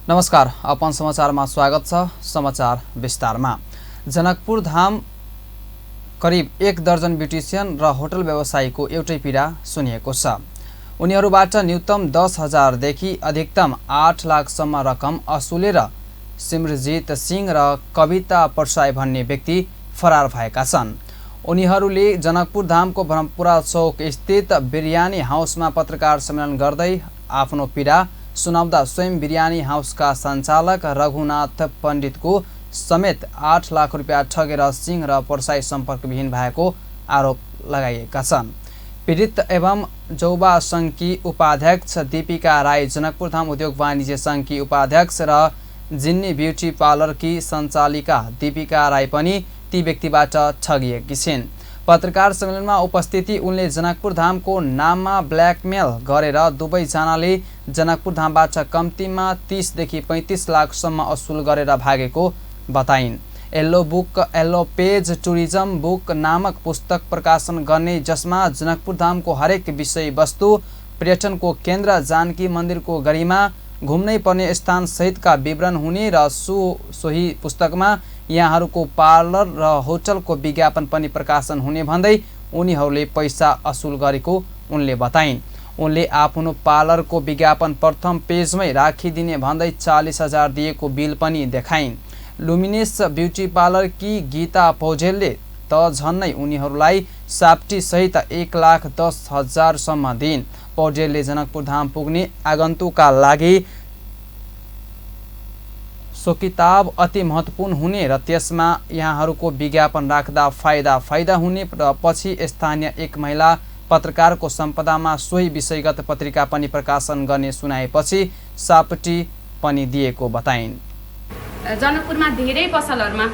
नमस्कार, अपन समाचारमा स्वागत छ। समाचार विस्तारमा। जनकपुर धाम करिब 1 दर्जन ब्युटिसियन र होटल व्यवसायीको एउटै पीडा सुनिएको छ। उनीहरूबाट न्यूनतम 10,000 देखि अधिकतम 8 लाखसम्म रकम असुलेर सिमरजित सिंह र कविता परसाई भन्ने व्यक्ति फरार भएका छन्। उनीहरूले जनकपुर धामको ब्रह्मपुरा चौक स्थित बिरयानी हाउसमा पत्रकार सम्मेलन गर्दै आफ्नो पीडा सुनाउँदा स्वयं बिरयानी हाउसका सञ्चालक रघुनाथ पण्डितको समेत 8 लाख रुपियाँ ठगेर सिंह र परसाई सम्पर्कविहीन भएको आरोप लगाइएका छन्। पीडित एवं जौबा सङ्घकी उपाध्यक्ष दीपिका राई, जनकपुर धाम उद्योग वाणिज्य सङ्घकी उपाध्यक्ष र जिन्नी ब्युटी पार्लरकी सञ्चालिका दीपिका राई पनि ती व्यक्तिबाट ठगिएकी छिन्। पत्रकार सम्मेलनमा उपस्थिति उनले जनकपुर धामको नाममा ब्ल्याकमेल गरेर दुवैजनाले जनकपुर धामबाट कम्तीमा 30 देखि 35 लाखसम्म असुल गरेर भागेको बताइन्। येल्लो पेज टुरिज्म बुक नामक पुस्तक प्रकाशन गर्ने, जसमा जनकपुर धामको हरेक विषयवस्तु, पर्यटनको केन्द्र, जानकी मन्दिरको गरिमा, घुम्नै पर्ने स्थान सहितका विवरण हुने र सोही पुस्तकमा यहाँहरूको पार्लर र होटलको विज्ञापन पनि प्रकाशन हुने भन्दै उनीहरूले पैसा असुल गरेको उनले बताइन्। उनले आफ्नो पार्लरको विज्ञापन प्रथम पेजमै राखिदिने भन्दै 40,000 दिएको बिल पनि देखाइन्। लुमिनेस ब्युटी पार्लरकी गीता पौडेलले त झन्नै उनीहरूलाई साप्टी सहित 1,10,000 सम्म दिइन्। पौडेलले जनकपुर धाम पुग्ने आगन्तुकका लागि सो किताब अति महत्त्वपूर्ण हुने र त्यसमा यहाँहरूको विज्ञापन राख्दा फाइदा हुने र पछि स्थानीय एक महिला पत्रकारको सम्पदामा सोही विषयगत पत्रिका पनि प्रकाशन गर्ने सुनाएपछि सापटी पनि दिएको बताइन्। जनकपुरमा धेरै पसलहरूमा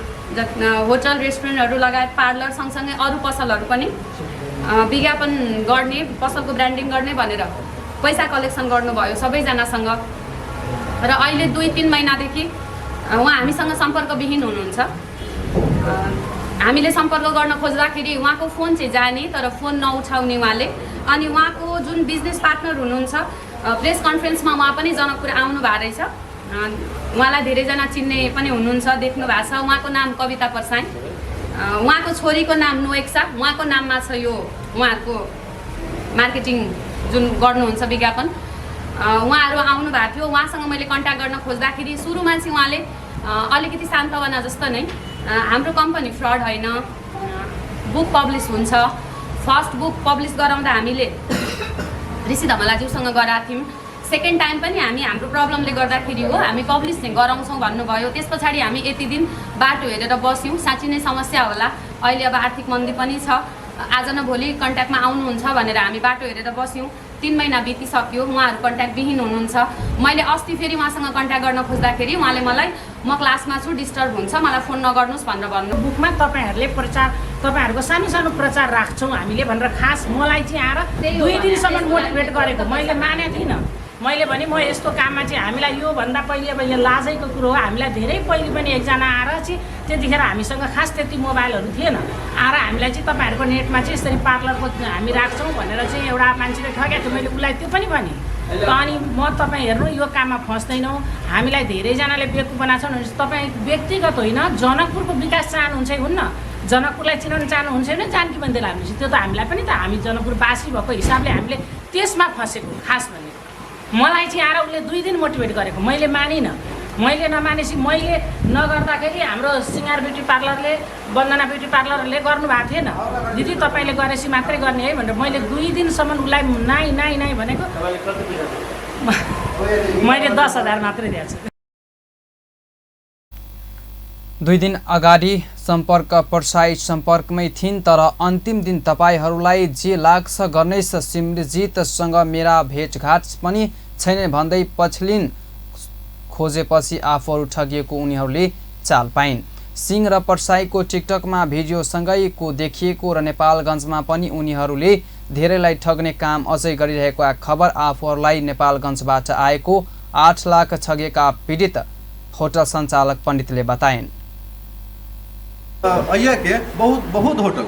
होटल, रेस्टुरेन्टहरू लगायत पार्लर सँगसँगै अरू पसलहरू पनि विज्ञापन गर्ने, पसलको ब्रान्डिङ गर्ने भनेर पैसा कलेक्सन गर्नुभयो सबैजनासँग र अहिले 2-3 महिनादेखि उहाँ हामीसँग सम्पर्कविहीन हुनुहुन्छ। हामीले सम्पर्क गर्न खोज्दाखेरि उहाँको फोन चाहिँ जाने, तर फोन नउठाउने उहाँले। अनि उहाँको जुन बिजनेस पार्टनर हुनुहुन्छ, प्रेस कन्फरेन्समा उहाँ पनि जनकपुर आउनु भएको रहेछ। उहाँलाई धेरैजना चिन्ने पनि हुनुहुन्छ, देख्नु भएको छ। उहाँको नाम कविता परसाई, उहाँको छोरीको नाम नोएक्सा, उहाँको नाममा छ यो उहाँहरूको मार्केटिङ जुन गर्नुहुन्छ विज्ञापन। उहाँहरू आउनु भएको थियो। उहाँसँग मैले कन्ट्याक्ट गर्न खोज्दाखेरि सुरुमा चाहिँ उहाँले अलिकति शान्तवना जस्तो नै, हाम्रो कम्पनी फ्रड होइन, बुक पब्लिस हुन्छ। फर्स्ट बुक पब्लिस गराउँदा हामीले ऋषि धमलाज्यूसँग गराएको थियौँ। सेकेन्ड टाइम पनि हाम्रो प्रब्लमले गर्दाखेरि हो, हामी पब्लिस चाहिँ गराउँछौँ भन्नुभयो। त्यस पछाडि हामी यति दिन बाटो हेरेर बस्यौँ। साँच्ची नै समस्या होला, अहिले अब आर्थिक मन्दी पनि छ, आज न भोलि कन्ट्याक्टमा आउनुहुन्छ भनेर हामी बाटो हेरेर बस्यौँ। 3 महिना बितिसक्यो, उहाँहरू कन्ट्याक्टविहीन हुनुहुन्छ। मैले अस्ति फेरि उहाँसँग कन्ट्याक्ट गर्न खोज्दाखेरि उहाँले मलाई म क्लासमा छु, डिस्टर्ब हुन्छ, मलाई फोन नगर्नुहोस् भनेर भन्नु। बुकमा तपाईँहरूले तपाईँहरूको सानो सानो प्रचार राख्छौँ हामीले भनेर खास मलाई चाहिँ आएर 2 दिनसम्म मोटिभेट गरेको मैले मानेको थिइनँ। मैले भने म यस्तो काममा चाहिँ हामीलाई योभन्दा पहिले अब यो लाजैको कुरो हो। हामीलाई धेरै पहिले पनि एकजना आएर चाहिँ त्यतिखेर हामीसँग खास त्यति मोबाइलहरू थिएन, आएर हामीलाई चाहिँ तपाईँहरूको नेटमा चाहिँ यसरी पार्लरको हामी राख्छौँ भनेर चाहिँ एउटा मान्छेले ठगेको थियो। मैले उसलाई त्यो पनि भनेँ। अनि म तपाईँ हेर्नु यो काममा फस्दैनौँ, हामीलाई धेरैजनाले बेकु बनाएको छ भने तपाईँ व्यक्तिगत होइन जनकपुरको विकास चाहनुहुन्छ हुन्न, जनकपुरलाई चिनाउन चाहनुहुन्छ भने जानकी मन्दिर हाल्नुहोस्। त्यो त हामीलाई पनि त हामी जनकपुरवासी भएको हिसाबले हामीले त्यसमा फसेको खास भने मलाई चाहिँ आएर उसले 2 दिन मोटिभेट गरेको। मैले मानिनँ। मैले नमानेपछि मैले नगर्दाखेरि हाम्रो सिङ्गार ब्युटी पार्लरले, वन्दना ब्युटी पार्लरले गर्नुभएको थिएन। दिदी तपाईँले गरेपछि मात्रै गर्ने है भनेर मैले 2 दिनसम्म उसलाई नाइ भनेको। मैले 10,000 मात्रै दिएको छु। 2 दिन अगाडि सम्पर्क परसाई सम्पर्कमै थिइन्, तर अन्तिम दिन तपाईहरूलाई जे लाग्छ गर्नेछ, सिमरजितसँग मेरा भेटघाट पनि छैन भन्दै पछिल्लिन खोजेपछि आफूहरू ठगिएको उनीहरूले चाल पाइन्। सिंह र परसाईको टिकटकमा भिडियोसँगैको देखिएको र नेपालगञ्जमा पनि उनीहरूले धेरैलाई ठग्ने काम अझै गरिरहेको खबर आफूहरूलाई नेपालगञ्जबाट आएको 8 लाख ठगेका पीडित होटल सञ्चालक पण्डितले बताइन्। के बहुत होटल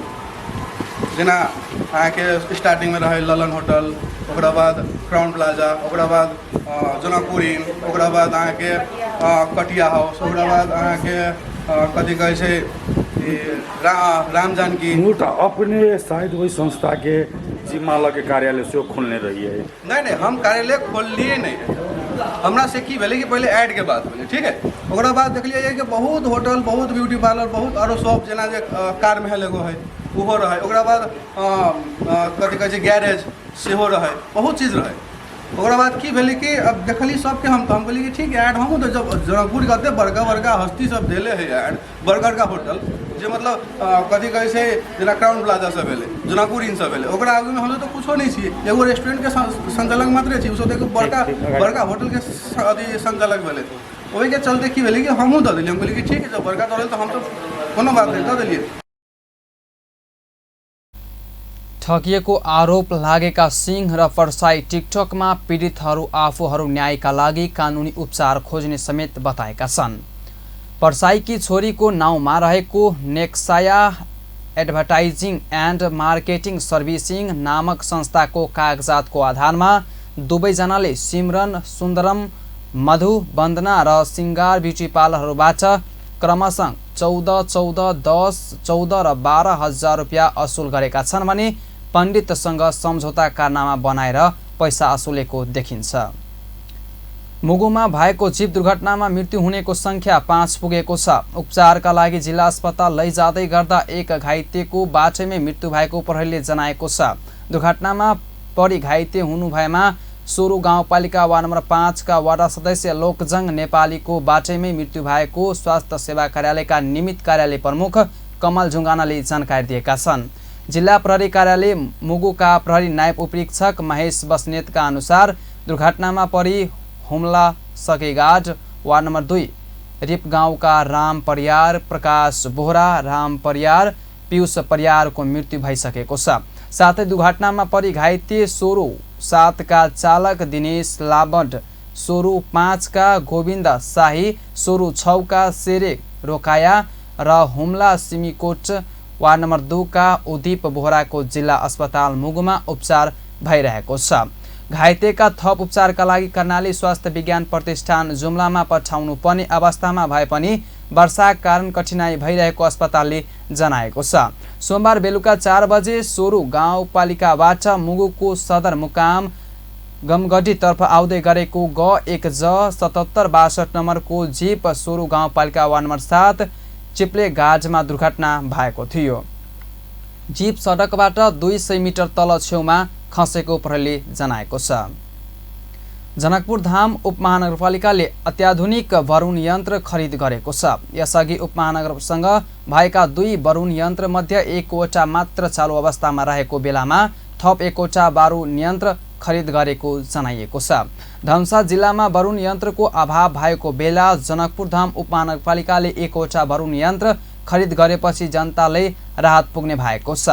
जेना अहाँके स्टार्टिंगमे रहै ललन होटल, ओकरा बाद क्राउन प्लाजा, ओकरा बाद जनकपुर इन, ओकरा बाद अहाँके कटिया हाउस, ओकरा बाद अहाँके कथी कहै छै राम जानकी। मूर्त अपने शायद वही संस्था के जिम्मा लगे कार्यालय से खोलने रही है। नहीं हम कार्यालय खोललिए नहीं है। हमरा से की भेलै कि पहले ऐड के बात भेलै, ठीक है। ओकरा बाद देखलिए कि बहुत होटल, बहुत ब्यूटी पार्लर, बहुत आरो शॉप जेना जे कार महल एगो है ओहो रहे, ओकरा बाद कथी कहै छै गैरेज सेहो रहे, बहुत चीज रहे। ओकरा बाद की भेलै कि अब देखली सबके हम कहली कि ठीक है ऐड हमहूँ तो जब जनकपुर के एते बड़का बड़का हस्ती सब देले है ऐड, बड़का होटल जे मतलब कथी कहै छै जेना क्राउन प्लाजा सब भेलै, जनकपुर इन सब भेलै, ओकरा आगू में हम तो कुछो नहीं छी, एगो रेस्टोरेंट के संचालक मात्र छी, उसो एगो बड़का होटल के अथी संचालक भेलै। ओहि के चलते की भेलै कि हमहूँ दऽ देलियै, हम कहलियै कि ठीक है जब बड़का दऽ देलियै तो हम तो कोनो बात नहीं दऽ देलियै। ठगिएको आरोप लागेका सिंह र पर्साई टिकटकमा पीडितहरू आफूहरू न्यायका लागि कानुनी उपचार खोज्ने समेत बताएका छन्। पर्साईकी छोरीको नाउँमा रहेको नेक्साया एडभर्टाइजिङ एन्ड मार्केटिङ सर्भिसिङ नामक संस्थाको कागजातको आधारमा दुवैजनाले सिमरन, सुन्दरम, मधु, वन्दना र सिङ्गार ब्युटी पार्लरहरूबाट क्रमशः 14, 14, 10, 14 र 12,000 रुपियाँ असुल गरेका छन् भने पण्डितसँग सम्झौता कारनामा बनाएर पैसा असुलेको देखिन्छ। मुगुमा भएको जीव दुर्घटनामा मृत्यु हुनेको संख्या 5 पुगेको छ। उपचारका लागि जिल्ला अस्पताल लैजाँदै गर्दा एक घाइतेको बाटैमै मृत्यु भएको प्रहरीले जनाएको छ। दुर्घटनामा परि घाइते हुनुभएमा सोरु गाउँपालिका वार्ड नम्बर 5 का वार्ड सदस्य लोकजङ नेपालीको बाटैमै मृत्यु भएको स्वास्थ्य सेवा कार्यालयका निमित कार्यालय प्रमुख कमल जुङ्गानाले जानकारी दिएका छन्। जिल्ला प्रहरी कार्यालय मुगुका प्रहरी नायब उपरीक्षक महेश बस्नेतका अनुसार दुर्घटनामा परि हुम्ला सकेगाड वार्ड नम्बर 2 रिप गाउँका राम परियार, प्रकाश बोहरा, राम परियार, पियुष परियारको मृत्यु भइसकेको छ। साथै दुर्घटनामा परि घाइते सोरु 7 का चालक दिनेश लाबड, सोरु 5 का गोविन्द शाही, सोरु 6 का सेरे रोकाया र हुम्ला सिमीकोट वार्ड नम्बर 2 का उदीप बोहराको जिल्ला अस्पताल मुगुमा उपचार भइरहेको छ। घाइतेका थप उपचारका लागि कर्णाली स्वास्थ्य विज्ञान प्रतिष्ठान जुम्लामा पठाउनु पर्ने अवस्थामा भए पनि वर्षाका कारण कठिनाई भइरहेको अस्पतालले जनाएको छ। सोमबार बेलुका 4 बजे सोरु गाउँपालिकाबाट मुगुको सदरमुकाम गमगढीतर्फ आउँदै गरेको G1J 7762 नम्बरको जीप सोरु गाउँपालिका वार्ड नम्बर 7 चिप्ले घाटमा दुर्घटना भएको थियो। जीप सडकबाट 200 मिटर तल छेउमा खसेको प्रहरीले जनाएको छ। जनकपुर धाम उपमहानगरपालिकाले अत्याधुनिक वरुण यन्त्र खरिद गरेको छ। यसअघि उपमहानगरसँग भएका 2 वरुण यन्त्र मध्ये 1वटा मात्र चालु अवस्थामा रहेको बेलामा थप 1वटा वरुण यन्त्र खरिद गरेको जनाइएको छ। धनुषा जिल्लामा वरुण यन्त्रको अभाव भएको बेला जनकपुर धाम उपमहानगरपालिकाले 1वटा वरुण यन्त्र खरिद गरेपछि जनताले राहत पुग्ने भएको छ।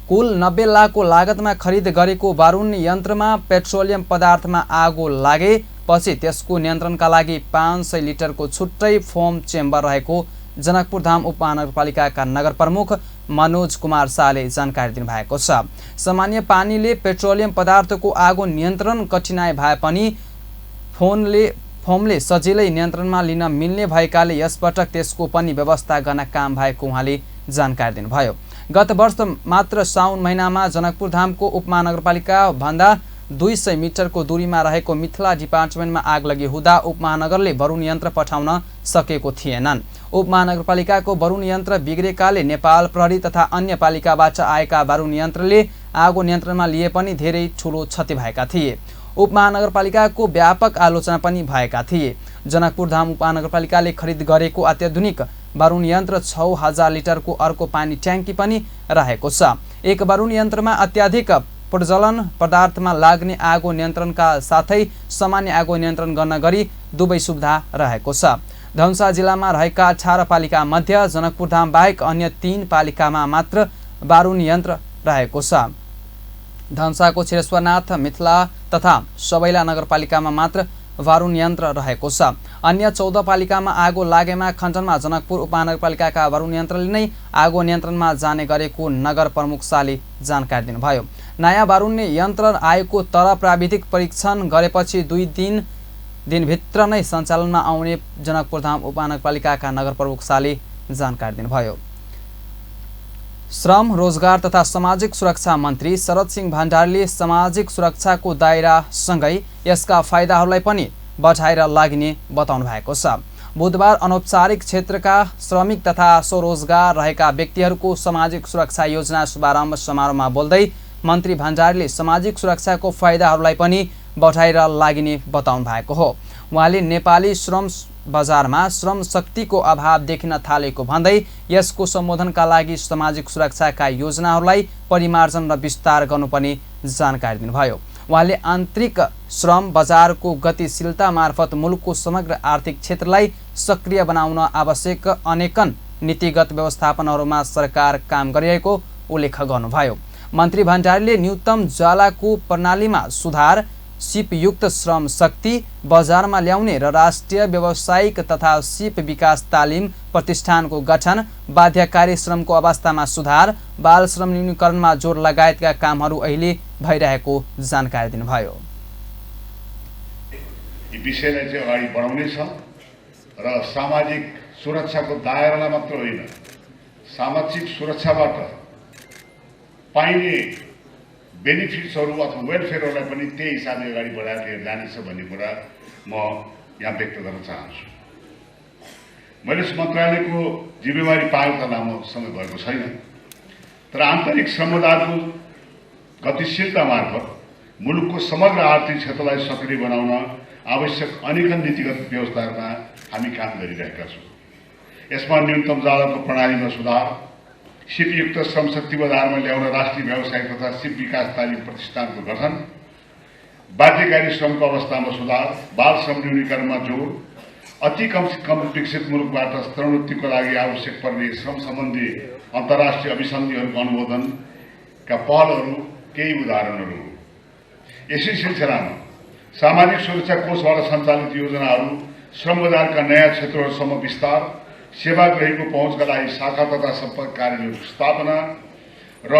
कुल 90 लाखको लागतमा खरिद गरेको वरुण यन्त्रमा पेट्रोलियम पदार्थमा आगो लागेपछि त्यसको नियन्त्रणका लागि 500 लिटरको छुट्टै फोम चेम्बर रहेको जनकपुर धाम उपमहानगरपालिकाका नगर प्रमुख मनोज कुमार शाहले जानकारी दिनुभएको छ। सामान्य पानीले पेट्रोलियम पदार्थको आगो नियन्त्रण कठिनाई भए पनि फोमले सजिलै नियन्त्रणमा लिन मिल्ने भएकाले यसपटक त्यसको पनि व्यवस्था गर्न काम भएको उहाँले जानकारी दिनुभयो। गत वर्ष मात्र साउन महिनामा जनकपुर धामको उपमहानगरपालिका भन्दा 200 मिटरको दूरीमा रहेको मिथिला डिपार्टमेन्टमा आगलगी हुँदा उपमहानगरले वरुण यन्त्र पठाउन सकेको थिएनन्। उपमहानगरपालिकाको वरुण यन्त्र बिग्रेकाले नेपाल प्रहरी तथा अन्य पालिकाबाट आएका वरुण यन्त्रले आगो नियन्त्रणमा लिए पनि धेरै ठूलो क्षति भएका थिए। उपमहानगरपालिकाको व्यापक आलोचना पनि भएका थिए। जनकपुर धाम उपमहानगरपालिकाले खरिद गरेको अत्याधुनिक वरुण यन्त्र 6000 लिटरको अर्को पानी ट्याङ्की पनि रहेको छ। एक वरुण यन्त्रमा अत्याधिक प्रज्वलन पदार्थमा लाग्ने आगो नियन्त्रणका साथै सामान्य आगो नियन्त्रण गर्न गरी दुवै सुविधा रहेको छ। धनुषा जिल्लामा रहेका 18 पालिका मध्ये जनकपुर धाम बाहेक अन्य 3 पालिकामा मात्र वरुण यन्त्र रहेको छ। धनुषाको छिरेश्वरनाथ, मिथिला तथा सबैला नगरपालिकामा मात्र वरुण यन्त्र रहेको छ। अन्य 14 पालिकामा आगो लागेमा खण्डनमा जनकपुर उपमहानगरपालिकाका वरुण यन्त्रले नै आगो नियन्त्रणमा जाने गरेको नगर प्रमुख शाहले जानकारी दिनुभयो। नयाँ वरुण यन्त्र आएको तर प्राविधिक परीक्षण गरेपछि 2 दिनभित्र नै सञ्चालनमा आउने जनकपुरधाम उपमहानगरपालिकाका नगर प्रमुख शाहले जानकारी दिनुभयो। श्रम, रोजगार तथा सामाजिक सुरक्षा मन्त्री शरद सिंह भण्डारीले सामाजिक सुरक्षाको दायरासँगै यसका फाइदाहरूलाई पनि बढाएर लागिने बताउनु भएको छ। बुधबार अनौपचारिक क्षेत्रका श्रमिक तथा स्वरोजगार रहेका व्यक्तिहरूको सामाजिक सुरक्षा योजना शुभारम्भ समारोहमा बोल्दै मन्त्री भण्डारीले सामाजिक सुरक्षाको फाइदाहरूलाई पनि बढाएर लागिने बताउनु भएको हो। उहाँले नेपाली श्रम बजारमा श्रम शक्तिको अभाव देखिन थालेको भन्दै यसको सम्बोधनका लागि सामाजिक सुरक्षाका योजनाहरूलाई परिमार्जन र विस्तार गर्नुपर्ने जानकारी दिनुभयो। उहाँले आन्तरिक श्रम बजारको गतिशीलता मार्फत मुलुकको समग्र आर्थिक क्षेत्रलाई सक्रिय बनाउन आवश्यक अनेकन नीतिगत व्यवस्थापनहरूमा सरकार काम गरिरहेको उल्लेख गर्नुभयो। मन्त्री भण्डारीले न्यूनतम ज्वालाको प्रणालीमा सुधार, सिपयुक्त श्रम शक्ति बजारमा ल्याउने र राष्ट्रिय व्यावसायिक तथा सिप विकास तालिम प्रतिष्ठानको गठन, बाध्यकारी श्रमको अवस्थामा सुधार, बाल श्रम न्यूनीकरणमा जोड लगायतका कामहरू अहिले भइरहेको जानकारी दिनुभयो। यी विषयलाई चाहिँ अगाडि बढाउने छ र सामाजिक सुरक्षाको दायरालाई मात्र होइन, सामाजिक सुरक्षाबाट पाइने बेनिफिट्सहरू अथवा वेलफेयरहरूलाई पनि त्यही हिसाबले अगाडि बढाएर लिएर जानेछ भन्ने कुरा म यहाँ व्यक्त गर्न चाहन्छु। मैले यस मन्त्रालयको जिम्मेवारी पाएको त लामो समय भएको छैन, तर आन्तरिक श्रम बजारको गतिशीलता मार्फत मुलुकको समग्र आर्थिक क्षेत्रलाई सक्रिय बनाउन आवश्यक अनेकन नीतिगत व्यवस्थाहरूमा हामी काम गरिरहेका छौँ। यसमा न्यूनतम ज्वालाको प्रणालीमा सुधार, सिपयुक्त श्रम शक्ति बजारमा ल्याउन राष्ट्रिय व्यावसायिक तथा सिप विकास तालिम प्रतिष्ठानको गठन, बाध्यकारी श्रमको अवस्थामा सुधार, बाल श्रम न्यूनीकरणमा जोड, अति कम विकसित मुलुकबाट स्तरोन्नतिको लागि आवश्यक पर्ने श्रम सम्बन्धी अन्तर्राष्ट्रिय अभिसन्धिहरूको अनुमोदनका पहलहरू केही उदाहरणहरू हो। यसै सिलसिलामा सामाजिक सुरक्षा कोषबाट सञ्चालित योजनाहरू, श्रम बजारका नयाँ क्षेत्रहरूसम्म विस्तार, सेवाग्राहीको पहुँचका लागि शाखा तथा सम्पर्क कार्यालयहरूको स्थापना र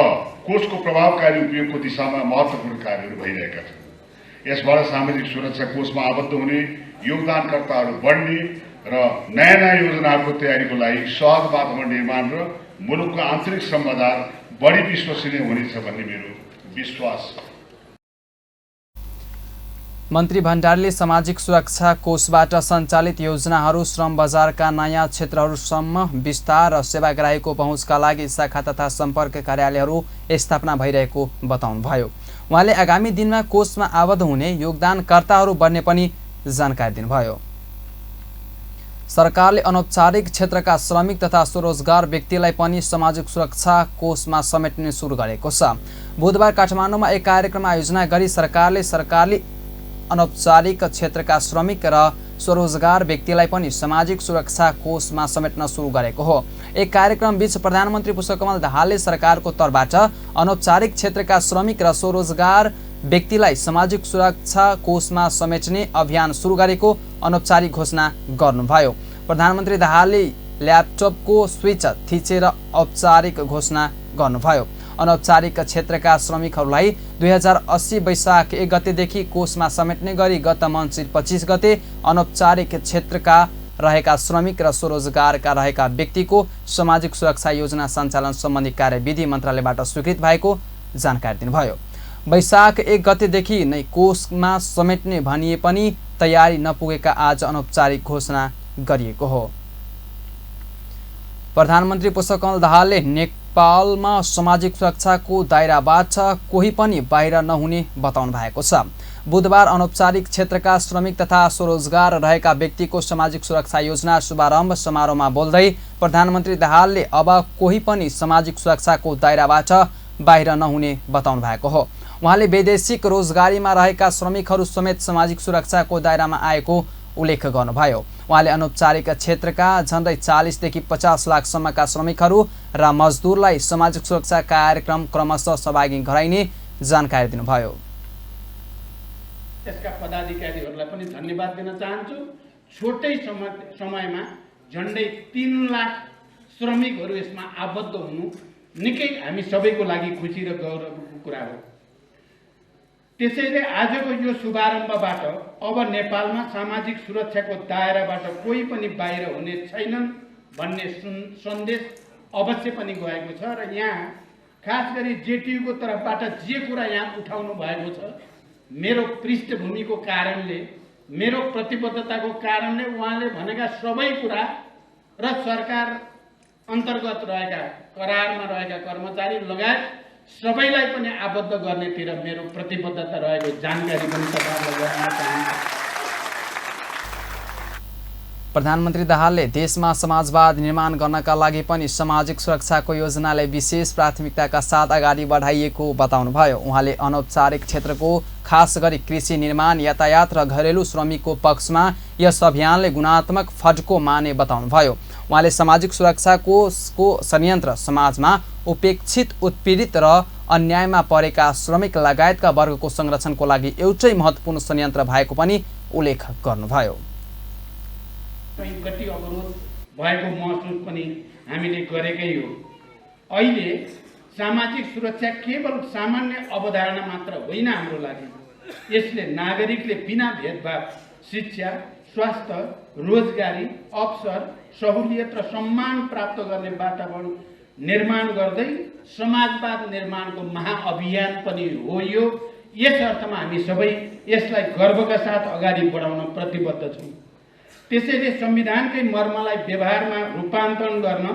कोषको प्रभावकारी उपयोगको दिशामा महत्त्वपूर्ण कार्यहरू भइरहेका छन्। यसबाट सामाजिक सुरक्षा कोषमा आबद्ध हुने योगदानकर्ताहरू बढ्ने र नयाँ नयाँ योजनाहरूको तयारीको लागि सहज वातावरण निर्माण र मुलुकको आन्तरिक श्रम बजार बढी विश्वसनीय हुनेछ भन्ने मेरो विश्वास छ। मन्त्री भण्डारीले सामाजिक सुरक्षा कोषबाट सञ्चालित योजनाहरू, श्रम बजारका नयाँ क्षेत्रहरूसम्म विस्तार र सेवाग्राहीको पहुँचका लागि शाखा तथा सम्पर्क कार्यालयहरू स्थापना भइरहेको बताउनुभयो। उहाँले आगामी दिनमा कोषमा आबद्ध हुने योगदानकर्ताहरू बढ्ने पनि जानकारी दिनुभयो। सरकारले अनौपचारिक क्षेत्रका श्रमिक तथा स्वरोजगार व्यक्तिलाई पनि सामाजिक सुरक्षा कोषमा समेट्ने सुरु गरेको छ। बुधबार काठमाडौँमा एक कार्यक्रम आयोजना गरी सरकारले अनौपचारिक क्षेत्रका श्रमिक र स्वरोजगार व्यक्तिलाई पनि सामाजिक सुरक्षा कोषमा समेट्न सुरु गरेको हो। एक कार्यक्रम बीच प्रधानमन्त्री पुष्पकमल दाहालले सरकारको तर्फबाट अनौपचारिक क्षेत्रका श्रमिक र स्वरोजगार व्यक्तिलाई सामाजिक सुरक्षा कोषमा समेट्ने अभियान सुरु गरेको अनौपचारिक घोषणा गर्नुभयो। प्रधानमन्त्री दाहालले ल्यापटपको स्विच थिचेर औपचारिक घोषणा गर्नुभयो। अनौपचारिक क्षेत्रका श्रमिकहरूलाई 2080 वैशाख 1 गतेदेखि कोषमा समेट्ने गरी गत मङ्सिर 25 गते अनौपचारिक क्षेत्रका रहेका श्रमिक र स्वरोजगारका रहेका व्यक्तिको सामाजिक सुरक्षा योजना सञ्चालन सम्बन्धी कार्यविधि मन्त्रालयबाट स्वीकृत भएको जानकारी दिनुभयो। वैशाख 1 गतेदेखि नै कोषमा समेट्ने भनिए पनि तयारी नपुगेका आज अनौपचारिक घोषणा गरिएको हो। प्रधानमन्त्री पुष्पकमल दाहालले नेपालमा सामाजिक सुरक्षाको दायराबाट कोही पनि बाहिर नहुने बताउनु भएको छ। बुधबार अनौपचारिक क्षेत्रका श्रमिक तथा स्वरोजगार रहेका व्यक्तिको सामाजिक सुरक्षा योजना शुभारम्भ समारोहमा बोल्दै प्रधानमन्त्री दाहालले अब कोही पनि सामाजिक सुरक्षाको दायराबाट बाहिर नहुने बताउनु भएको हो। उहाँले वैदेशिक रोजगारीमा रहेका श्रमिकहरू समेत सामाजिक सुरक्षाको दायरामा आएको उल्लेख गर्नुभयो। उहाँले अनौपचारिक क्षेत्रका झन्डै 40 देखि 50 लाखसम्मका श्रमिकहरू र मजदुरलाई सामाजिक सुरक्षा कार्यक्रम क्रमशः सहभागी गराइने जानकारी दिनुभयो। यसका पदाधिकारीहरूलाई पनि धन्यवाद दिन चाहन्छु छोटै समयमा झन्डै 3 लाख श्रमिकहरू यसमा आबद्ध हुनु निकै हामी सबैको लागि खुसी र गौरवको कुरा हो। त्यसैले आजको यो शुभारम्भबाट अब नेपालमा सामाजिक सुरक्षाको दायराबाट कोही पनि बाहिर हुने छैनन् भन्ने सन्देश अवश्य पनि गएको छ र यहाँ खास गरी जेटियुको तर्फबाट जे कुरा यहाँ उठाउनु भएको छ, मेरो पृष्ठभूमिको कारणले, मेरो प्रतिबद्धताको कारणले उहाँले भनेका सबै कुरा र सरकार अन्तर्गत रहेका करारमा रहेका कर्मचारी लगायत सबैलाई पनि आबद्ध गर्नेतिर मेरो प्रतिबद्धता रहेको जानकारी पनि तपाईहरुलाई गराउन चाहन्छु। प्रधानमन्त्री दाहालले देशमा समाजवाद निर्माण गर्नका लागि पनि सामाजिक सुरक्षाको योजनालाई विशेष प्राथमिकताका साथ अगाडि बढाइएको बताउनुभयो। उहाँले अनौपचारिक क्षेत्रको खास गरी कृषि, निर्माण, यातायात र घरेलु श्रमिकको पक्षमा यस अभियानले गुणात्मक फड्को माने बताउनुभयो। उहाँले सामाजिक सुरक्षाको संयन्त्र समाजमा उपेक्षित, उत्पीडित र अन्यायमा परेका श्रमिक लगायतका वर्गको संरक्षणको लागि एउटै महत्त्वपूर्ण संयन्त्र भएको पनि उल्लेख गर्नुभयो। कति अवरोध भएको महसुस पनि हामीले गरेकै हो। अहिले सामाजिक सुरक्षा केवल सामान्य अवधारणा मात्र होइन हाम्रो लागि, यसले नागरिकले बिना भेदभाव शिक्षा, स्वास्थ्य, रोजगारी, अवसर, सहुलियत र सम्मान प्राप्त गर्ने वातावरण निर्माण गर्दै समाजवाद निर्माणको महाअभियान पनि हो यो। यस अर्थमा हामी सबै यसलाई गर्वका साथ अगाडि बढाउन प्रतिबद्ध छौँ। त्यसैले संविधानकै मर्मलाई व्यवहारमा रूपान्तरण गर्न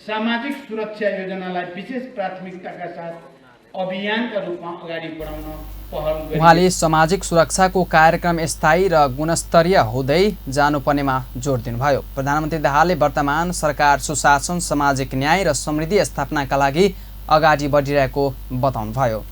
सामाजिक सुरक्षा योजनालाई विशेष प्राथमिकताका साथ अभियानका रूपमा अगाडि बढाउन पहल गरियो। उहाँले सामाजिक सुरक्षाको कार्यक्रम स्थायी र गुणस्तरीय हुँदै जानुपर्नेमा जोड दिनुभयो। प्रधानमन्त्री दाहालले वर्तमान सरकार सुशासन, सामाजिक न्याय र समृद्धि स्थापनाका लागि अगाडि बढिरहेको बताउनुभयो।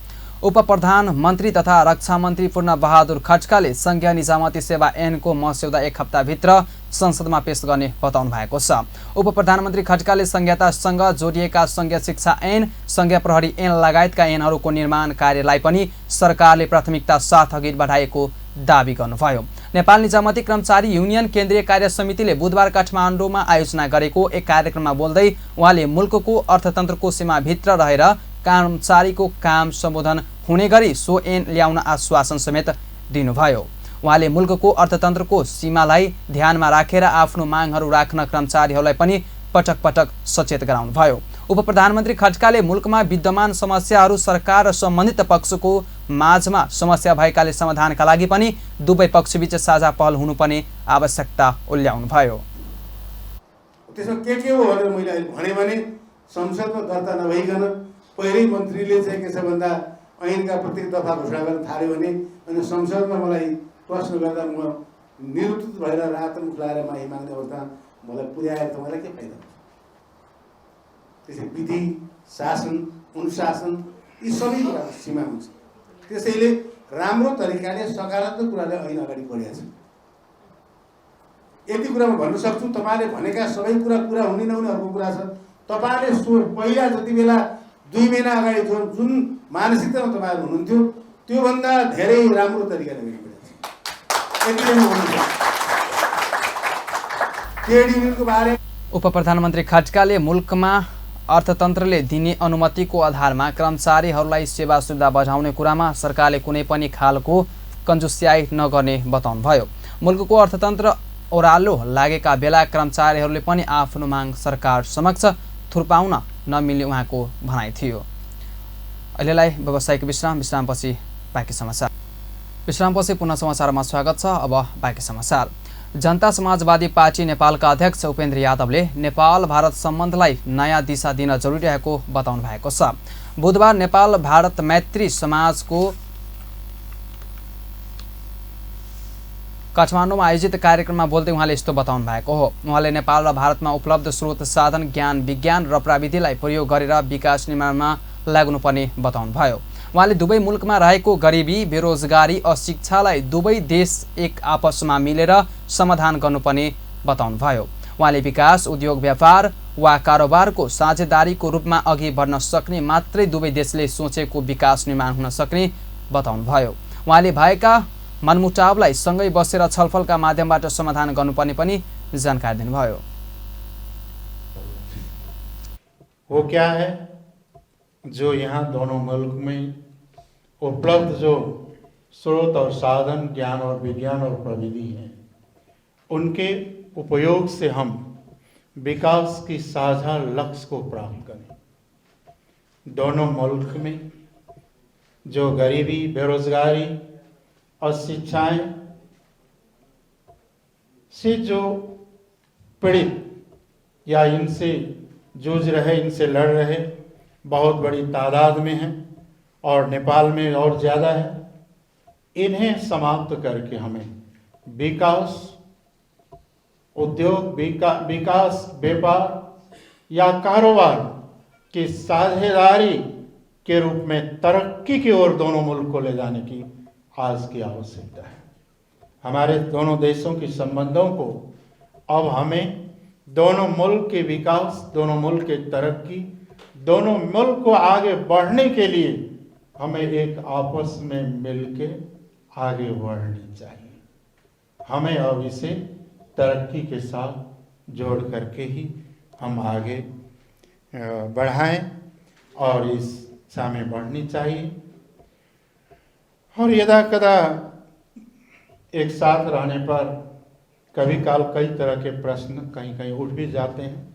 उपप्रधानमन्त्री तथा रक्षा मन्त्री पूर्ण बहादुर खड्काले संघीय निजामती सेवा ऐनको मस्यौदा 1 हप्ताभित्र संसदमा पेश गर्ने बताउनु भएको छ। उपप्रधानमन्त्री खड्काले संहितासँग जोडिएका संघीय शिक्षा ऐन, संघीय प्रहरी ऐन लगायतका ऐनहरूको निर्माण कार्यलाई पनि सरकारले प्राथमिकता साथ अघि बढाएको दावी गर्नुभयो। नेपाल निजामती कर्मचारी युनियन केन्द्रीय कार्य समितिले बुधबार काठमाडौँमा आयोजना गरेको एक कार्यक्रममा बोल्दै उहाँले मुलुकको अर्थतन्त्रको सीमाभित्र रहेर कर्मचारीको काम सम्बोधन हुने गरी सो ऐन ल्याउन आश्वासन समेत दिनुभयो। उहाँले मुलुकको अर्थतन्त्रको सीमालाई ध्यानमा राखेर आफ्नो मागहरू राख्न कर्मचारीहरूलाई पनि पटक पटक सचेत गराउनुभयो। उपप्रधानमन्त्री खड्काले मुलुकमा विद्यमान समस्याहरू सरकार र सम्बन्धित पक्षको माझमा समस्या भएकाले समाधानका लागि पनि दुवै पक्षबीच साझा पहल हुनुपर्ने आवश्यकता उल्ल्याउनुभयो। त्यसमा के हो भनेर मैले भने भने संसदमा दर्ता नभइकन पहिल्यै मन्त्रीले चाहिँ के छ भन्दा ऐनका प्रत्येक दफा घोषणा गर्न थाल्यो भने अनि संसदमा मलाई प्रश्न गर्दा म निरुत्तर भएर रातो मुख लगाएर माही माग्ने अवस्था मलाई पुर्याएर तपाईँलाई के फाइदा हुन्छ? त्यसै विधि, शासन, अनुशासन यी सबै कुराको सीमा हुन्छ। त्यसैले राम्रो तरिकाले सकारात्मक कुराले ऐन अगाडि बढेको छ। यति कुरा म भन्न सक्छु, तपाईँले भनेका सबै कुरा पुरा हुने नहुने अर्को कुरा छ। तपाईँले पहिला जति बेला 2 महिना अगाडि जुन मानसिकतामा तपाईँहरू हुनुहुन्थ्यो त्योभन्दा धेरै राम्रो तरिकाले अगाडि बढेको छ। यति नै म भन्नु सक्छु। ट्रेड युनियनको बारे उपप्रधानमन्त्री खड्काले मुलुकमा अर्थतन्त्रले दिने अनुमतिको आधारमा कर्मचारीहरूलाई सेवा सुविधा बढाउने कुरामा सरकारले कुनै पनि खालको कन्जुस्याई नगर्ने बताउनुभयो। मुलुकको अर्थतन्त्र ओह्रालो लागेका बेला कर्मचारीहरूले पनि आफ्नो माग सरकार समक्ष थुर्पाउन नमिल्ने उहाँको भनाइ थियो। अहिलेलाई व्यावसायिक विश्रामपछि बाँकी समाचार। विश्रामपछि पुनः समाचारमा स्वागत छ। अब बाँकी समाचार। जनता समाजवादी पार्टी नेपालका अध्यक्ष उपेन्द्र यादवले नेपाल भारत सम्बन्धलाई नयाँ दिशा दिन जरुरी रहेको बताउनु भएको छ। बुधबार नेपाल भारत मैत्री समाजको काठमाडौँमा आयोजित कार्यक्रममा बोल्दै उहाँले यस्तो बताउनु भएको हो। उहाँले नेपाल र भारतमा उपलब्ध स्रोत साधन, ज्ञान, विज्ञान र प्रविधिलाई प्रयोग गरेर विकास निर्माणमा लाग्नुपर्ने बताउनुभयो। उहाँले दुवै मुलुकमा रहेको गरिबी, बेरोजगारी, अशिक्षालाई दुवै देश एक आपसमा मिलेर समाधान गर्नुपर्ने बताउनुभयो। उहाँले विकास, उद्योग, व्यापार वा कारोबारको साझेदारीको रूपमा अघि बढ्न सक्ने मात्रै दुवै देशले सोचेको विकास निर्माण हुन सक्ने बताउनुभयो। उहाँले भएका मनमुटावलाई सँगै बसेर छलफलका माध्यमबाट समाधान गर्नुपर्ने पनि जानकारी दिनुभयो। वो क्या है जो यहाँ दोनों मुल्क में उपलब्ध जो स्रोत और साधन, ज्ञान और विज्ञान और प्रविधि हैं, उनके उपयोग से हम विकास की साझा लक्ष्य को प्राप्त करें। दोनों मुल्क में जो गरीबी, बेरोजगारी और शिक्षाएं से जो पीड़ित या इनसे जूझ रहे, इनसे लड़ रहे बहुत बड़ी तादाद में हैं और नेपाल में और ज़्यादा है, इन्हें समाप्त करके हमें विकास, उद्योग, विकास, व्यापार या कारोबार की साझेदारी के रूप में तरक्की की ओर दोनों मुल्क को ले जाने की आज की आवश्यकता है। हमारे दोनों देशों के संबंधों को अब हमें दोनों मुल्क के विकास, दोनों मुल्क की तरक्की, दोनों मुल्क को आगे बढ़ने के लिए हमें एक आपस में मिलके आगे बढ़नी चाहिए। हमें अब इसे तरक्की के साथ जोड़ करके ही हम आगे बढ़ाएं और इस दिशा में बढ़नी चाहिए। और यदा कदा एक साथ रहने पर कभी काल कई तरह के प्रश्न कहीं कहीं उठ भी जाते हैं।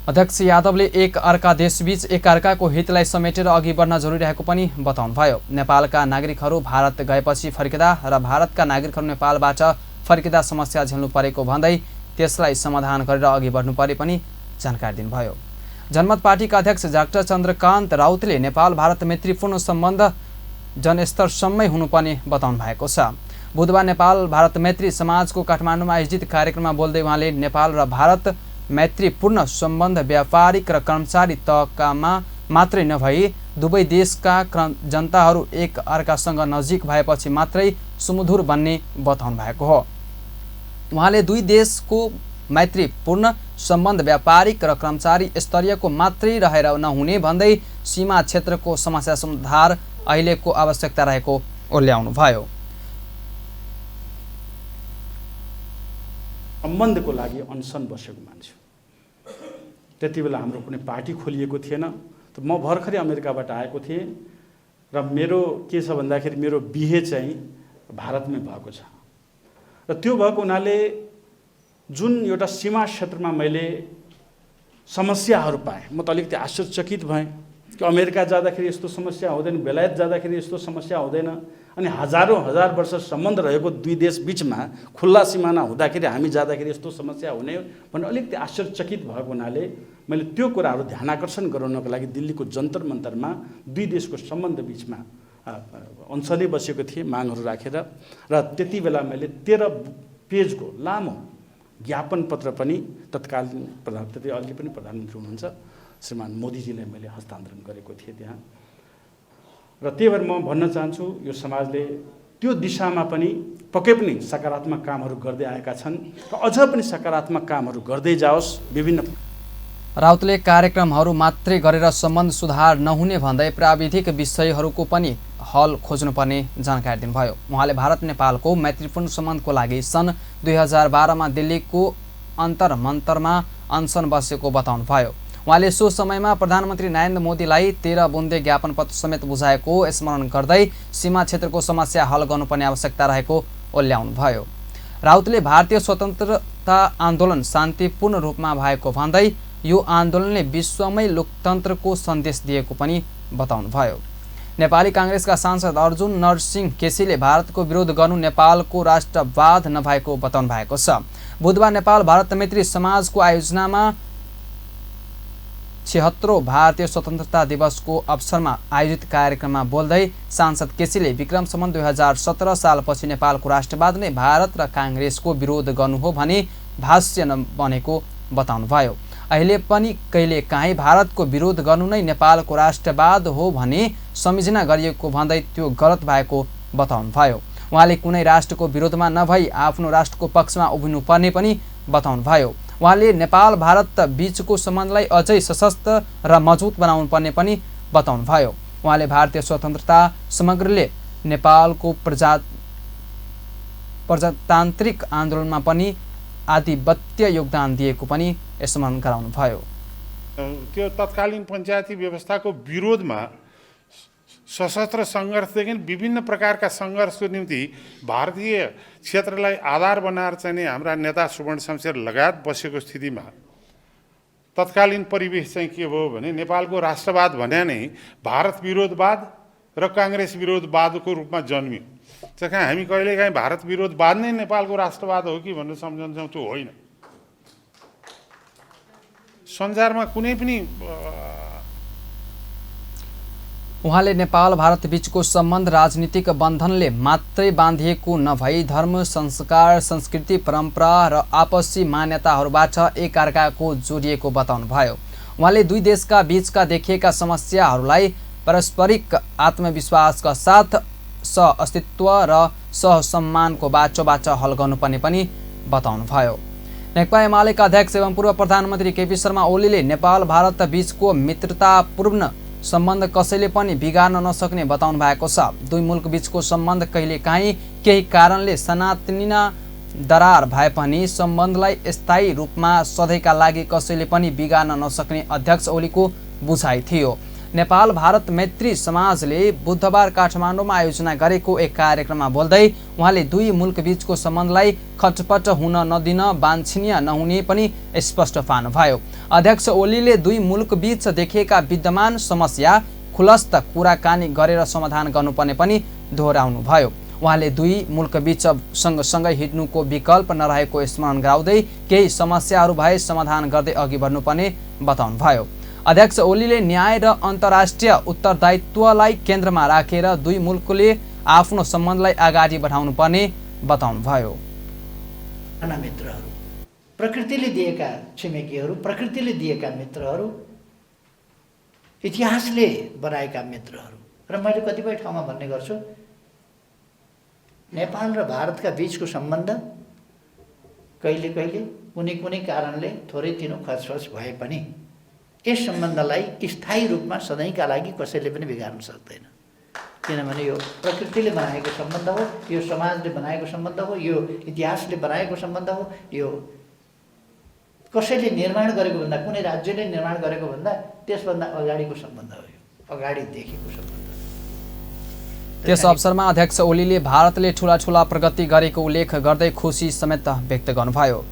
अध्यक्ष यादवले एक अर्का देशबीच एक अर्काको हितलाई समेटेर अघि बढ्न जरुरी रहेको पनि बताउनुभयो। नेपालका नागरिकहरू भारत गएपछि फर्किँदा र भारतका नागरिकहरू नेपालबाट फर्किँदा समस्या झेल्नु परेको भन्दै त्यसलाई समाधान गरेर अघि बढ्नुपर्ने पनि जानकारी दिनुभयो। जनमत पार्टीका अध्यक्ष डाक्टर चन्द्रकान्त राउतले नेपाल भारत मैत्रीपूर्ण सम्बन्ध जनस्तरसम्मै हुनुपर्ने बताउनु भएको छ। बुधबार नेपाल भारत मैत्री समाजको काठमाडौँमा आयोजित कार्यक्रममा बोल्दै उहाँले नेपाल र भारत मैत्रीपूर्ण सम्बन्ध व्यापारिक र कर्मचारी तहकामा मात्रै नभई दुवै देशका जनताहरू एक अर्कासँग नजिक भएपछि मात्रै सुमधुर बन्ने बताउनु भएको हो। उहाँले दुई देशको मैत्रीपूर्ण सम्बन्ध व्यापारिक र कर्मचारी स्तरीयको मात्रै रहेर नहुने भन्दै सीमा क्षेत्रको समस्या सुधार अहिलेको आवश्यकता रहेको ओर्ल्याउनुभयो। सम्बन्धको लागि अनसन बसेको मान्छे, त्यति बेला हाम्रो कुनै पार्टी खोलिएको थिएन। त म भर्खरै अमेरिकाबाट आएको थिएँ र मेरो के छ भन्दाखेरि मेरो बिहे चाहिँ भारतमै भएको छ र त्यो भएको हुनाले जुन एउटा सीमा क्षेत्रमा मैले समस्याहरू पाएँ, म त अलिकति आश्चर्यचकित भएँ कि अमेरिका जाँदाखेरि यस्तो समस्या हुँदैन, बेलायत जाँदाखेरि यस्तो समस्या हुँदैन, अनि हजारौँ हजार वर्ष सम्बन्ध रहेको दुई देश बिचमा खुल्ला सिमाना हुँदाखेरि हामी जाँदाखेरि यस्तो समस्या हुने भन्ने अलिकति आश्चर्यचकित भएको हुनाले मैले त्यो कुराहरू ध्यानाकर्षण गराउनको लागि दिल्लीको जन्तर मन्तरमा दुई देशको सम्बन्ध बिचमा अनसनै बसेको थिएँ मागहरू राखेर र त्यति बेला मैले 13 पेजको लामो ज्ञापन पत्र पनि तत्कालीन प्रधानमन्त्री, अहिले पनि प्रधानमन्त्री हुनुहुन्छ श्रीमान मोदीजीलाई मैले हस्तान्तरण गरेको थिएँ त्यहाँ। र त्यही भएर म भन्न चाहन्छु यो समाजले त्यो दिशामा पनि पक्कै पनि सकारात्मक कामहरू गर्दै आएका छन् र अझ पनि सकारात्मक कामहरू गर्दै जाओस्। विभिन्न राउतले कार्यक्रमहरू मात्रै गरेर सम्बन्ध सुधार नहुने भन्दै प्राविधिक विषयहरूको पनि हल खोज्नुपर्ने जानकारी दिनुभयो। उहाँले भारत नेपालको मैत्रीपूर्ण सम्बन्धको लागि सन् 2012 मा दिल्लीको अन्तर्मन्तरमा अनसन बसेको बताउनुभयो। उहाँले सो समयमा प्रधानमन्त्री नरेन्द्र मोदीलाई 13 बुन्दे ज्ञापन पत्र समेत बुझाएको स्मरण गर्दै सीमा क्षेत्रको समस्या हल गर्नुपर्ने आवश्यकता रहेको ओर्ल्याउनुभयो। राउतले भारतीय स्वतन्त्रता आन्दोलन शान्तिपूर्ण रूपमा भएको भन्दै यो आन्दोलनले विश्वमै लोकतन्त्रको सन्देश दिएको पनि बताउनुभयो। नेपाली कांग्रेसका सांसद अर्जुन नरसिंह केसीले भारतको विरोध गर्नु नेपालको राष्ट्रवाद नभएको बताउनु भएको छ। बुधबार नेपाल भारत मैत्री समाजको आयोजनामा 76औं भारतीय स्वतन्त्रता दिवसको अवसरमा आयोजित कार्यक्रममा बोल्दै सांसद केसीले विक्रम सम्वत 2017 सालपछि नेपालको राष्ट्रवाद नै भारत र कांग्रेसको विरोध गर्नु हो भने भाष्य नबनेको बताउनुभयो। अहिले पनि कहिले काहीँ भारतको विरोध गर्नु नै नेपालको राष्ट्रवाद हो भने सम्झना गरिएको भन्दै त्यो गलत भएको बताउनुभयो। उहाँले कुनै राष्ट्रको विरोधमा नभई आफ्नो राष्ट्रको पक्षमा उभिनुपर्ने पनि बताउनुभयो। उहाँले नेपाल भारत बीचको सम्बन्धलाई अझै सशक्त र मजबुत बनाउनु पर्ने पनि बताउनुभयो। उहाँले भारतीय स्वतन्त्रता समग्रले नेपालको प्रजातान्त्रिक आन्दोलनमा पनि आधिपत्य योगदान दिएको पनि स्मरण गराउनुभयो। त्यो तत्कालीन पञ्चायती व्यवस्थाको विरोधमा सशस्त्र सङ्घर्षदेखि विभिन्न प्रकारका सङ्घर्षको निम्ति भारतीय क्षेत्रलाई आधार बनाएर चाहिँ हाम्रा नेता सुवर्ण शमशेर लगायत बसेको स्थितिमा तत्कालीन परिवेश चाहिँ के भयो भने नेपालको राष्ट्रवाद भने नै भारत विरोधवाद र काङ्ग्रेस विरोधवादको रूपमा जन्मियो। त्यस कारण हामी कहिलेकाहीँ भारत विरोधवाद नै नेपालको राष्ट्रवाद हो कि भनेर सम्झन्छौँ, त्यो होइन। संसारमा कुनै पनि उहाँले नेपाल भारत बीचको सम्बन्ध राजनीतिक बन्धनले मात्रै बाँधिएको नभई धर्म, संस्कार, संस्कृति, परम्परा र आपसी मान्यताहरूबाट एकअर्काको जोडिएको बताउनुभयो। उहाँले दुई देशका बीचका देखिएका समस्याहरूलाई पारस्परिक आत्मविश्वासका साथ सहअस्तित्व र सहसम्मानको बाटोबाट हल गर्नुपर्ने पनि बताउनुभयो। नेकपा एमालेका अध्यक्ष एवं पूर्व प्रधानमन्त्री केपी शर्मा ओलीले नेपाल भारत बीचको मित्रतापूर्ण सम्बन्ध कसैले पनि बिगार्न नसक्ने बताउनु भएको छ। दुई मुलुक बीचको सम्बन्ध कहिलेकाहीँ केही कारणले सनातनी दरार भए पनि सम्बन्धलाई स्थायी रूपमा सधैँका लागि कसैले पनि बिगार्न नसक्ने अध्यक्ष ओलीको बुझाइ थियो। नेपाल भारत मैत्री समाजले बुधबार काठमाडौँमा आयोजना गरेको एक कार्यक्रममा बोल्दै उहाँले दुई मुलुक बीचको सम्बन्धलाई खटपट हुन नदिन वाञ्छनीय नहुने पनि स्पष्ट पार्नुभयो। अध्यक्ष ओलीले दुई मुलुक बीच देखिएका विद्यमान समस्या खुलस्त कुराकानी गरेर समाधान गर्नुपर्ने पनि दोहोऱ्याउनुभयो। उहाँले दुई मुलुक बीच सँगसँगै हिँड्नुको विकल्प नरहेको स्मरण गराउँदै केही समस्याहरू भए समाधान गर्दै अघि बढ्नुपर्ने बताउनुभयो। अध्यक्ष ओलीले न्याय र अन्तर्राष्ट्रिय उत्तरदायित्वलाई केन्द्रमा राखेर दुई मुलुकले आफ्नो सम्बन्धलाई अगाडि बढाउनु पर्ने बताउनुभयो। मित्रहरू, प्रकृतिले दिएका छिमेकीहरू, प्रकृतिले दिएका मित्रहरू, इतिहासले बनाएका मित्रहरू र मैले कतिपय ठाउँमा भन्ने गर्छु, नेपाल र भारतका बीचको सम्बन्ध कहिले कहिले कुनै कुनै कारणले थोरै तिनो खचखच भए पनि यस सम्बन्धलाई स्थायी रूपमा सधैँका लागि कसैले पनि बिगार्न सक्दैन। किनभने यो प्रकृतिले बनाएको सम्बन्ध हो, यो समाजले बनाएको सम्बन्ध हो, यो इतिहासले बनाएको सम्बन्ध हो, यो कसैले निर्माण गरेको भन्दा, कुनै राज्यले निर्माण गरेको भन्दा त्यसभन्दा अगाडिको सम्बन्ध हो, यो अगाडिदेखिको सम्बन्ध। त्यस अवसरमा अध्यक्ष ओलीले भारतले ठूला ठूला प्रगति गरेको उल्लेख गर्दै खुसी समेत व्यक्त गर्नुभयो।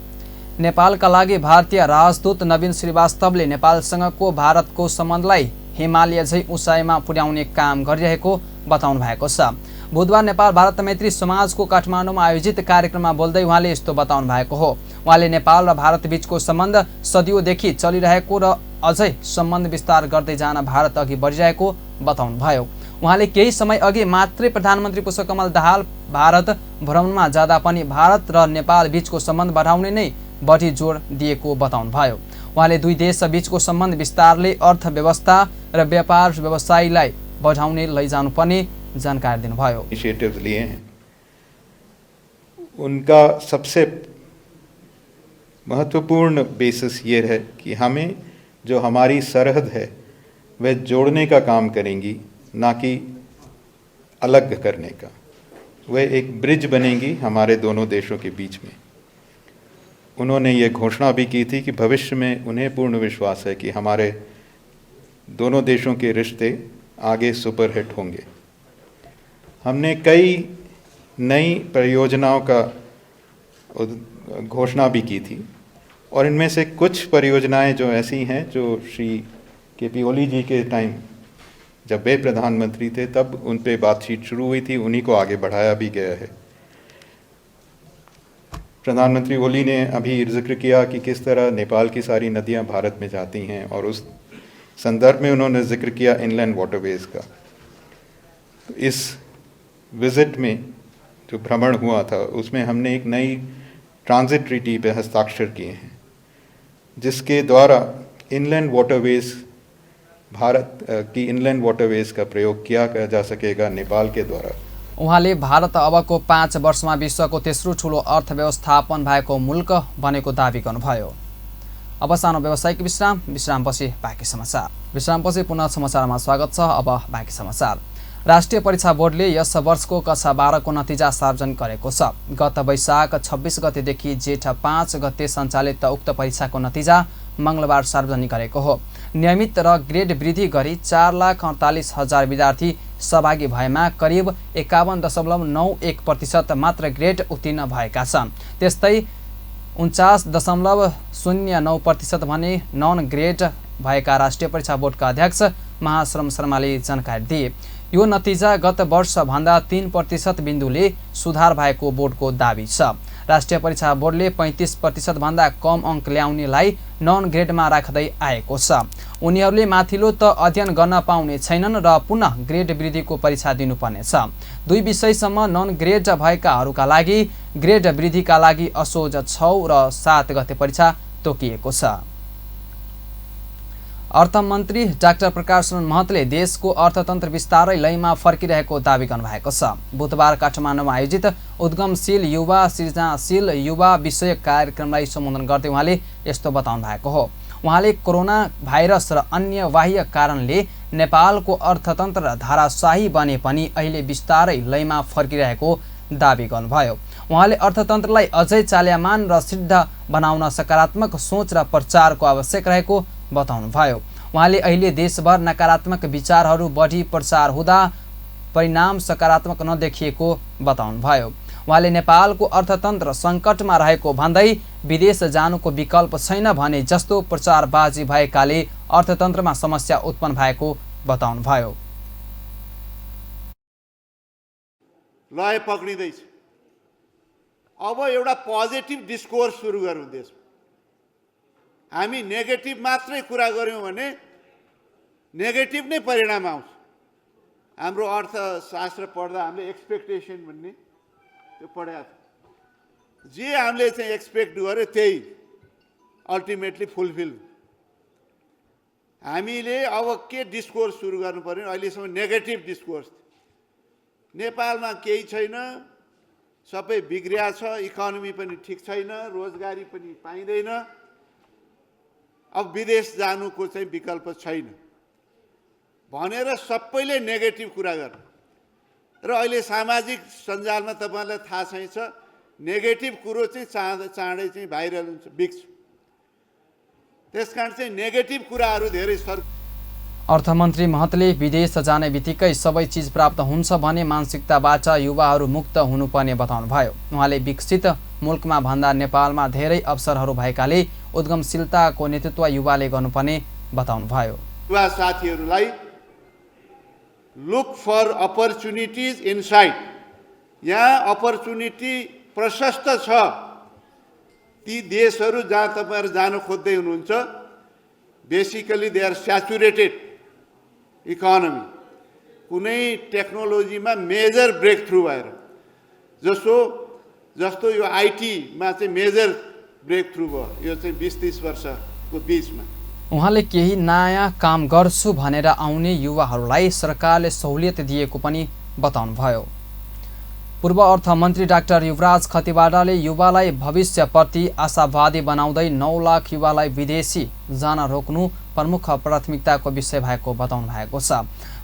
नेपालका लागि भारतीय राजदूत नवीन श्रीवास्तवले नेपालसँगको भारतको सम्बन्धलाई हिमालय झै उचाइमा पुर्याउने काम गरिरहेको बताउनु भएको छ। बुधबार नेपाल भारत मैत्री समाजको काठमाडौँमा आयोजित कार्यक्रममा बोल्दै उहाँले यस्तो बताउनु भएको हो। उहाँले नेपाल र भारत बीचको सम्बन्ध सदियोदेखि चलिरहेको र अझै सम्बन्ध विस्तार गर्दै जान भारत अघि बढिरहेको बताउनुभयो। उहाँले केही समय अघि मात्रै प्रधानमन्त्री पुष्पकमल दाहाल भारत भ्रमणमा जाँदा पनि भारत र नेपाल बीचको सम्बन्ध बढाउने नै बढी जोड दिएको बताउनुभयो। उहाँले दुई देश बीचको सम्बन्ध विस्तारले अर्थव्यवस्था र व्यापार व्यवसायलाई बढाउने लैजानुपर्ने जानकारी दिनुभयो। इनिशिएटिव्स लिए हैं, उनका सबसे महत्वपूर्ण बेसिस ये है कि हमें जो हमारी सरहद है वह जोड़ने का काम करेंगी, ना कि अलग करने का। वह एक ब्रिज बनेंगी हमारे दोनों देशों के बीच में। उन्होंने ये घोषणा भी की थी कि भविष्य में उन्हें पूर्ण विश्वास है कि हमारे दोनों देशों के रिश्ते आगे सुपरहिट होंगे। हमने कई नई परियोजनाओं का घोषणा भी की थी और इनमें से कुछ परियोजनाएं जो ऐसी हैं जो श्री केपी ओली जी के टाइम जब वे प्रधानमंत्री थे तब उन पे बातचीत शुरू हुई थी, उन्हीं को आगे बढ़ाया भी गया है। प्रधानमंत्री ओली ने अभी जिक्र किया कि किस तरह नेपाल की सारी नदियां भारत में जाती हैं और उस संदर्भ में उन्होंने जिक्र किया इनलैंड वाटरवेज का। तो इस विज़िट में जो भ्रमण हुआ था उसमें हमने एक नई ट्रांजिट ट्रीटी पे हस्ताक्षर किए हैं जिसके द्वारा इनलैंड वाटरवेज भारत की इनलैंड वाटरवेज का प्रयोग किया जा सकेगा नेपाल के द्वारा। उहाँले भारत अबको 5 वर्षमा विश्वको तेस्रो ठूलो अर्थव्यवस्थापन भएको मुल्क बनेको दावी गर्नुभयो। अब सानो व्यावसायिक विश्रामपछि बाँकी समाचार। विश्रामपछि पुनः समाचारमा स्वागत छ। अब बाँकी समाचार। राष्ट्रिय परीक्षा बोर्डले यस वर्षको कक्षा 12 को नतिजा सार्वजनिक गरेको छ। गत वैशाख 26 गतेदेखि जेठ 5 गते सञ्चालित उक्त परीक्षाको नतिजा मङ्गलबार सार्वजनिक गरेको हो। नियमित र ग्रेड वृद्धि गरी 4,48,000 विद्यार्थी सहभागी भएमा करिब 51.91% मात्र ग्रेड उत्तीर्ण भएका छन्। त्यस्तै 49.09% भने नन ग्रेड भएका राष्ट्रिय परीक्षा बोर्डका अध्यक्ष महाश्रम शर्माले जानकारी दिए। यो नतिजा गत वर्षभन्दा 3% बिन्दुले सुधार भएको बोर्डको दाबी छ। राष्ट्रिय परीक्षा बोर्डले 35% भन्दा कम अङ्क ल्याउनेलाई नन ग्रेडमा राख्दै आएको छ। उनीहरूले माथिल्लो त अध्ययन गर्न पाउने छैनन् र पुनः ग्रेड वृद्धिको परीक्षा दिनुपर्नेछ। 2 विषयसम्म नन ग्रेड भएकाहरूका लागि ग्रेड वृद्धिका लागि असोज 6 र 7 गते परीक्षा तोकिएको छ। अर्थमन्त्री डाक्टर प्रकाश शरण महतले देशको अर्थतन्त्र बिस्तारै लयमा फर्किरहेको दावी गर्नुभएको छ। बुधबार काठमाडौँमा आयोजित उद्गमशील युवा सृजनाशील युवा विषयक कार्यक्रमलाई सम्बोधन गर्दै उहाँले यस्तो बताउनु भएको हो। उहाँले कोरोना भाइरस र अन्य बाह्य कारणले नेपालको अर्थतन्त्र धाराशाही बने पनि अहिले बिस्तारै लयमा फर्किरहेको दावी गर्नुभयो। उहाँले अर्थतन्त्रलाई अझै चाल्यमान र सिद्ध बनाउन सकारात्मक सोच र प्रचारको आवश्यक रहेको बताउनुभयो। उहाँले अहिले देशभर नकारात्मक विचारहरू बढी प्रचार हुँदा परिणाम सकारात्मक नदेखिएको बताउनुभयो। उहाँले नेपालको अर्थतन्त्र सङ्कटमा रहेको भन्दै विदेश जानुको विकल्प छैन भने जस्तो प्रचारबाजी भएकाले अर्थतन्त्रमा समस्या उत्पन्न भएको बताउनुभयो। लय पक्रिँदैछ। अब एउटा पोजिटिभ डिस्कोर्स सुरु गर्नु देशमा। हामी नेगेटिभ मात्रै कुरा गर्यौँ भने नेगेटिभ नै परिणाम आउँछ। हाम्रो अर्थशास्त्र पढ्दा हामीले एक्सपेक्टेसन भन्ने त्यो पढाएको थियो। जे हामीले चाहिँ एक्सपेक्ट गर्यो त्यही अल्टिमेटली फुलफिल। हामीले अब के डिस्कोर्स सुरु गर्नु पर्यो? अहिलेसम्म नेगेटिभ डिस्कोर्स। नेपालमा केही छैन, सबै बिग्रिया छ, इकोनोमी पनि ठिक छैन, रोजगारी पनि पाइँदैन, अब विदेश जानुको चाहिँ विकल्प छैन भनेर सबैले नेगेटिभ कुरा गर्नु। र अहिले सामाजिक सञ्जालमा तपाईँलाई थाहा छैछ, नेगेटिभ कुरो चाहिँ चाँडै चाहिँ भाइरल हुन्छ, बिग्छ। त्यसकारण चाहिँ नेगेटिभ कुराहरू धेरै अर्थमन्त्री महतले विदेश जाने बित्तिकै सबै चिज प्राप्त हुन्छ भन्ने मानसिकताबाट युवाहरू मुक्त हुनुपर्ने बताउनुभयो। उहाँले विकसित मुल्कमा भन्दा नेपालमा धेरै अवसरहरू भएकाले उद्गमशीलताको नेतृत्व युवाले गर्नुपर्ने बताउनुभयो। युवा साथीहरूलाई लुक फर अपर्च्युनिटिज इनसाइड। यहाँ अपर्च्युनिटी प्रशस्त छ। ती देशहरू जहाँ तपाईँहरू जानु खोज्दै हुनुहुन्छ, basically they are saturated economy. कुनै टेक्नोलोजीमा मेजर ब्रेक थ्रु भएर जस्तो यो आइटीमा चाहिँ मेजर ब्रेक थ्रु भयो, यो चाहिँ 20-30 वर्षको बिचमा। उहाँले केही नयाँ काम गर्छु भनेर आउने युवाहरूलाई सरकारले सहुलियत दिएको पनि बताउनुभयो। पूर्व अर्थमन्त्री डाक्टर युवराज खतिवड़ाले युवालाई भविष्यप्रति आशावादी बनाउँदै 9 लाख युवालाई विदेशी जान रोक्नु प्रमुख प्राथमिकताको विषय भएको बताउनु भएको छ।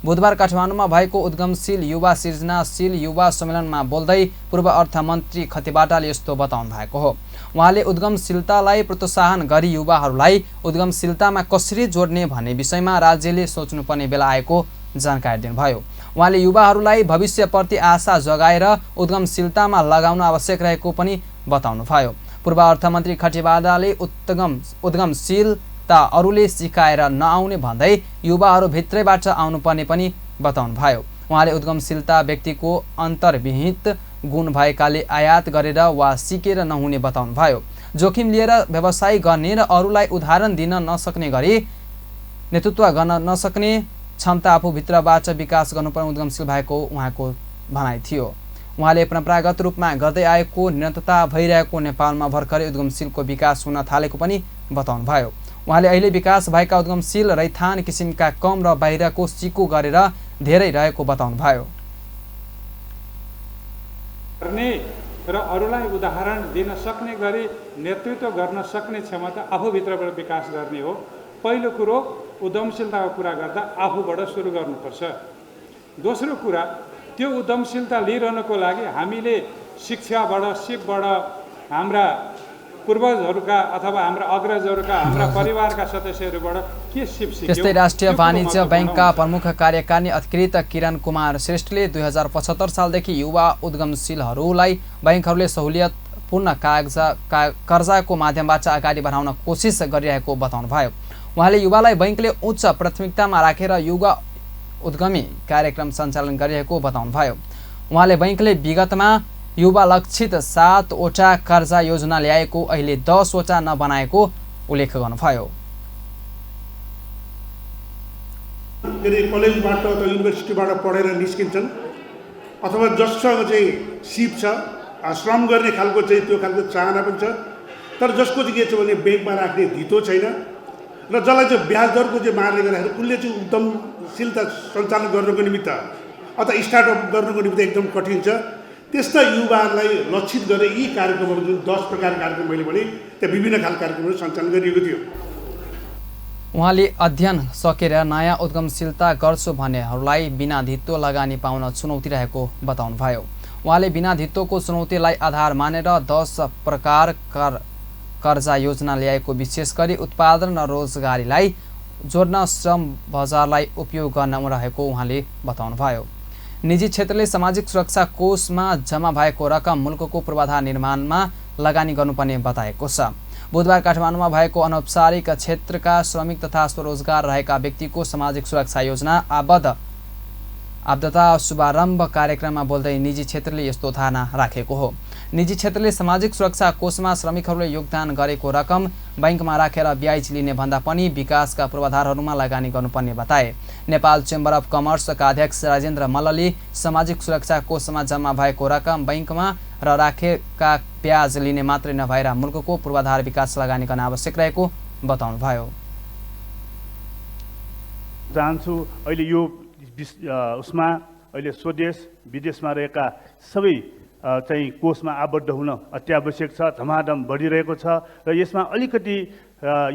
बुधबार काठमाडौँमा भएको उद्गमशील युवा सृजनाशील युवा सम्मेलनमा बोल्दै पूर्व अर्थमन्त्री खतिवड़ाले यस्तो बताउनु भएको हो। उहाँले उद्गमशीलतालाई प्रोत्साहन गरी युवाहरूलाई उद्गमशीलतामा कसरी जोड्ने भन्ने विषयमा राज्यले सोच्नुपर्ने बेला आएको जानकारी दिनुभयो। उहाँले युवाहरूलाई भविष्यप्रति आशा जगाएर उद्गमशीलतामा लगाउन आवश्यक रहेको पनि बताउनुभयो। पूर्व अर्थमन्त्री खतिवड़ाले उद्गमशीलता अरूले सिकाएर नआउने भन्दै युवाहरू भित्रैबाट आउनुपर्ने पनि बताउनुभयो। उहाँले उद्गमशीलता व्यक्तिको अन्तर्विहित गुण भएकाले आयात गरेर वा सिकेर नहुने बताउनुभयो। जोखिम लिएर व्यवसाय गर्ने र अरूलाई उदाहरण दिन नसक्ने गरी नेतृत्व गर्न नसक्ने क्षमता आफूभित्रबाट विकास गर्नुपर्ने उद्गमशील भएको उहाँको भनाइ थियो। उहाँले परम्परागत रूपमा गर्दै आएको निरन्तरता भइरहेको नेपालमा भर्खरै उद्गमशीलको विकास हुन थालेको पनि बताउनुभयो। उहाँले अहिले विकास भएका उद्गमशील रैथान किसिमका कम र बाहिरको सिको गरेर धेरै रहेको बताउनुभयो। र अरूलाई उदाहरण दिन सक्ने गरी नेतृत्व गर्न सक्ने क्षमता आफूभित्रबाट विकास गर्ने हो। पहिलो कुरो उद्यमशीलताको कुरा गर्दा आफूबाट सुरु गर्नुपर्छ। दोस्रो कुरा त्यो उद्यमशीलता लिइरहनको लागि हामीले शिक्षाबाट सिपबाट हाम्रा पूर्वजहरूका अथवा हाम्रा अग्रजहरूका हाम्रा परिवारका सदस्यहरूबाट के सिप सिक्यौं। त्यस्तै राष्ट्रिय वाणिज्य बैंकका प्रमुख कार्यकारिणी अधिकृत किरण कुमार श्रेष्ठले 2075 सालदेखि युवा उद्यमशीलहरूलाई बैंकहरूले सहुलियतपूर्ण कर्जाको माध्यमबाट अगाडि बढाउन कोसिस गरिरहेको बताउनुभयो। उहाँले युवालाई बैंकले उच्च प्राथमिकतामा राखेर युवा उद्यमी कार्यक्रम सञ्चालन गरिरहेको बताउनुभयो। उहाँले बैंकले विगतमा युवा लक्षित 7 वटा कर्जा योजना ल्याएको अहिले 10 वटा नबनाएको उल्लेख गर्नुभयो। कलेजबाट अथवा युनिभर्सिटीबाट पढेर निस्किन्छन् अथवा जससँग चाहिँ सिप छ श्रम गर्ने खालको चाहिँ त्यो खालको चाहना पनि छ, तर जसको चाहिँ के छ भने ब्याङ्कमा राख्ने धितो छैन र जसलाई चाहिँ ब्याज दरको चाहिँ मारले गर्दाखेरि उसले चाहिँ उद्यमशीलता सञ्चालन गर्नको निमित्त अथवा स्टार्टअप गर्नको निमित्त एकदम कठिन छ। त्यस्ता युवाहरूलाई लक्षित गरेर यी कार्यक्रमहरू जुन 10 प्रकार कार्यक्रम मैले भने त्यहाँ विभिन्न खालका कार्यक्रमहरू सञ्चालन गरिएको थियो। उहाँले अध्ययन सकेर नयाँ उद्यमशीलता गर्छु भन्नेहरूलाई बिना धितो लगानी पाउन चुनौती रहेको बताउनुभयो। उहाँले बिना धितोको चुनौतीलाई आधार मानेर 10 प्रकार कर्जा योजना ल्याएको विशेष गरी उत्पादन र रोजगारीलाई जोड्न श्रम बजारलाई उपयोग गर्न रहेको उहाँले बताउनुभयो। निजी क्षेत्रले सामाजिक सुरक्षा कोषमा जम्मा भएको रकम मुलुकको पूर्वाधार निर्माणमा लगानी गर्नुपर्ने बताएको छ। बुधबार काठमाडौँमा भएको अनौपचारिक क्षेत्रका श्रमिक तथा स्वरोजगार रहेका व्यक्तिको सामाजिक सुरक्षा योजना आपदा शुभारम्भ कार्यक्रममा बोल्दै निजी क्षेत्रले यस्तो धारणा राखेको हो। निजी क्षेत्रले सामाजिक सुरक्षा कोषमा श्रमिकहरूले योगदान गरेको रकम बैंकमा राखेर ब्याज लिने भन्दा पनि विकासका पूर्वाधारहरूमा लगानी गर्नुपर्ने बताए। नेपाल चेम्बर अफ कमर्सका अध्यक्ष राजेन्द्र मल्लले सामाजिक सुरक्षा कोषमा जम्मा भएको रकम बैंकमा र राखेका ब्याज लिने मात्रै नभएर मुलुकको पूर्वाधार विकास लगानी गर्न आवश्यक रहेको बताउनुभयो। चाहन्छु अहिले यो उसमा अहिले स्वदेश विदेशमा रहेका सबै चाहिँ कोषमा आबद्ध हुन अत्यावश्यक छ। धमाधम बढिरहेको छ र यसमा अलिकति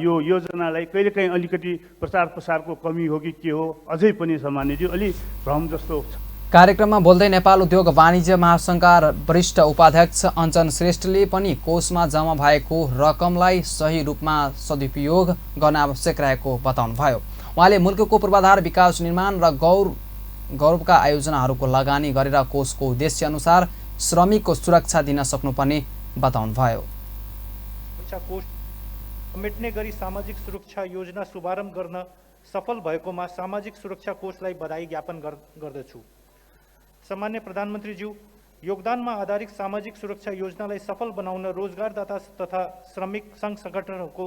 यो योजनालाई कहिलेकाहीँ अलिकति प्रचार प्रसारको कमी हो कि के हो अझै पनि सामान्यज्यू अलि भ्रम जस्तो छ। कार्यक्रममा बोल्दै नेपाल उद्योग वाणिज्य महासङ्घका वरिष्ठ उपाध्यक्ष अञ्चन श्रेष्ठले पनि कोषमा जम्मा भएको रकमलाई सही रूपमा सदुपयोग गर्न आवश्यक रहेको बताउनुभयो। उहाँले मुलुकको पूर्वाधार विकास निर्माण र गौरवका आयोजनाहरूको लगानी गरेर कोषको उद्देश्य अनुसार श्रमिकको सुरक्षा दिन सक्नुपर्ने बताउनुभयो। समेट्ने गरी सामाजिक सुरक्षा योजना शुभारम्भ गर्न सफल भएकोमा सामाजिक सुरक्षा कोषलाई बधाई ज्ञापन गर्दछु। सम्मान्य प्रधानमन्त्रीज्यू, योगदानमा आधारित सामाजिक सुरक्षा योजनालाई सफल बनाउन रोजगारदाता तथा श्रमिक सङ्घ सङ्गठनहरूको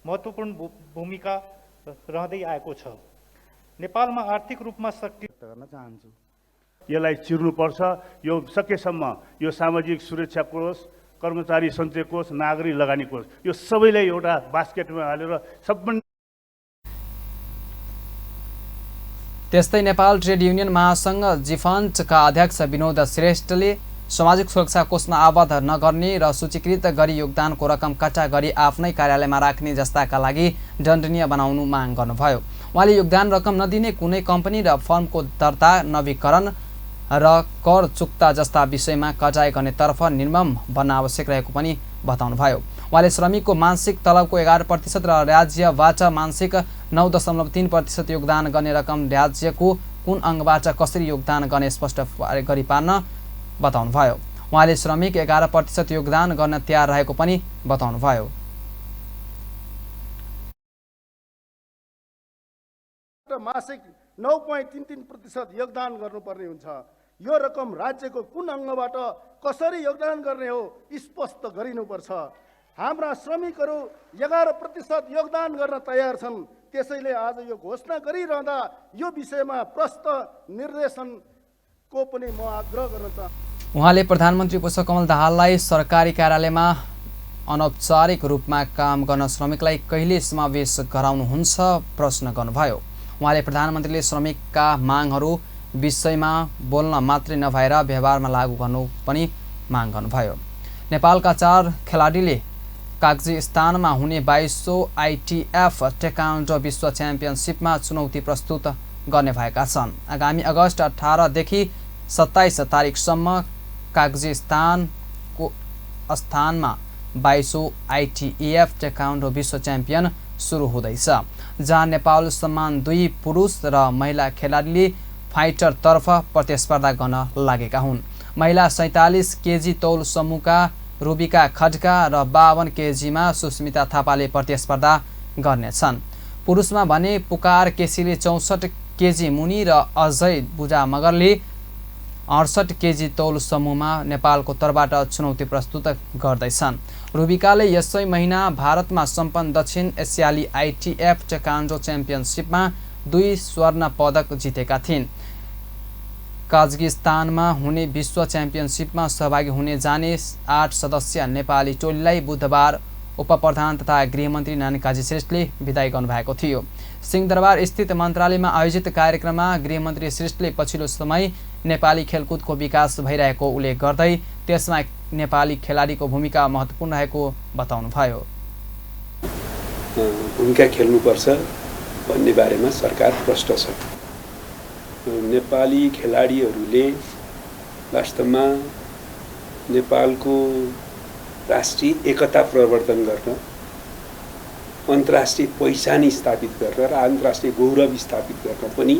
महत्त्वपूर्ण भूमिका रहँदै आएको छ। नेपालमा आर्थिक रूपमा सक्रिय गर्न चाहन्छु। यसलाई चिर्नुपर्छ। यो सकेसम्म यो सामाजिक सुरक्षा कोष, कर्मचारी सञ्चय कोष, नागरिक लगानी कोष यो सबैलाई एउटा बास्केटमा हालेर सबै। त्यस्तै नेपाल ट्रेड युनियन महासङ्घ जिफन्टका अध्यक्ष विनोद श्रेष्ठले सामाजिक सुरक्षा कोषमा आबद्ध नगर्ने र सूचीकृत गरी योगदानको रकम कट्टा गरी आफ्नै कार्यालयमा राख्ने जस्ताका लागि दण्डनीय बनाउनु माग गर्नुभयो। उहाँले योगदान रकम नदिने कुनै कम्पनी र फर्मको दर्ता, नवीकरण र कर चुक्ता जस्ता विषयमा कटाइ गर्नेतर्फ निर्मम बन्न आवश्यक रहेको पनि बताउनुभयो। उहाँले श्रमिकको मासिक तलबको 11% र राज्यबाट मासिक 9.3% योगदान गर्ने रकम राज्यको कुन अङ्गबाट कसरी योगदान गर्ने स्पष्ट गरी पार्न बताउनुभयो। उहाँले श्रमिक 11% योगदान गर्न तयार रहेको पनि बताउनुभयो। मासिक 9.33% योगदान गर्नुपर्ने हुन्छ। यो रकम राज्यको कुन अङ्गबाट कसरी योगदान गर्ने हो स्पष्ट गरिनुपर्छ। हाम्रा श्रमिकहरू 11% योगदान गर्न तयार छन्। त्यसैले आज यो घोषणा गरिरहँदा यो विषयमा प्रष्ट निर्देशनको पनि म आग्रह गर्न चाहन्छु। उहाँले प्रधानमन्त्री पुष्पकमल दाहाललाई सरकारी कार्यालयमा अनौपचारिक रूपमा काम गर्न श्रमिकलाई कहिले समावेश गराउनुहुन्छ प्रश्न गर्नुभयो। उहाँले प्रधानमन्त्रीले श्रमिकका मागहरू विषयमा बोल्न मात्रै नभएर व्यवहारमा लागू गर्नु पनि माग गर्नुभयो। नेपालका 4 खेलाडीले काजाखस्तानमा हुने 22औं ITF टेक्वान्डो विश्व च्याम्पियनसिपमा चुनौती प्रस्तुत गर्ने भएका छन्। आगामी अगस्त 18 देखि 27 तारिकसम्म काजाकिस्तानको स्थानमा 22औं ITF टेक्वान्डो विश्व च्याम्पियन सुरु हुँदैछ, जहाँ नेपाल सम्मान 2 पुरुष र महिला खेलाडीले फाइटरतर्फ प्रतिस्पर्धा गर्न लागेका हुन्। महिला 47 केजी तौल समूहका रुबिका खड्का र 52 केजीमा सुस्मिता थापाले प्रतिस्पर्धा गर्नेछन्। पुरुषमा भने पुकार केसीले 64 केजी मुनि र अजय बुजा मगरले 68 केजी तौल समूहमा नेपालको तर्फबाट चुनौती प्रस्तुत गर्दैछन्। रुबिकाले यसै महिना भारतमा सम्पन्न दक्षिण एसियाली ITF टेक्वान्डो च्याम्पियनसिपमा 2 स्वर्ण पदक जितेका थिइन्। काजाकिस्तानमा हुने विश्व च्याम्पियनसिपमा सहभागी हुने जाने 8 सदस्यीय नेपाली टोलीलाई बुधबार उपप्रधान तथा गृहमन्त्री नारायण काजी श्रेष्ठले बिदाई गर्नुभएको थियो। सिंहदरबार स्थित मन्त्रालयमा आयोजित कार्यक्रममा गृहमन्त्री श्रेष्ठले पछिल्लो समय नेपाली खेलकुदको विकास भइरहेको उल्लेख गर्दै त्यसमा नेपाली खेलाडीको भूमिका महत्त्वपूर्ण रहेको बताउनुभयो। भूमिका खेल्नुपर्छ भन्ने बारेमा सरकार प्रष्ट छ। नेपाली खेलाडीहरूले वास्तवमा नेपालको राष्ट्रिय एकता प्रवर्धन गर्न, अन्तर्राष्ट्रिय पहिचान स्थापित गर्न र अन्तर्राष्ट्रिय गौरव स्थापित गर्न पनि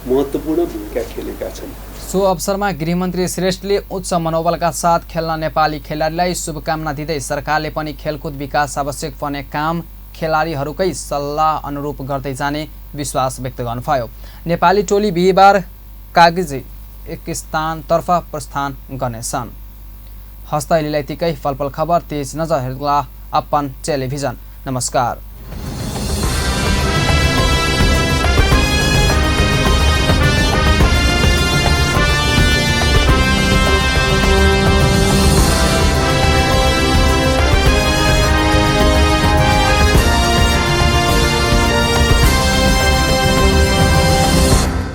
महत्त्वपूर्ण भूमिका खेलेका छन्। सो अवसरमा गृहमन्त्री श्रेष्ठले उच्च मनोबलका साथ खेल्न नेपाली खेलाडीलाई शुभकामना दिँदै सरकारले पनि खेलकुद विकास आवश्यक पर्ने काम खेलाडीहरूकै सल्लाह अनुरूप गर्दै जाने विश्वास व्यक्त गर्नुभयो। नेपाली टोली बिहिबार काजाकिस्तानतर्फ प्रस्थान गर्नेछन्। हस्त अहिले यतिकै। फलफल खबर तेज नजर हेर्नुहोला अपन टेलिभिजन। नमस्कार।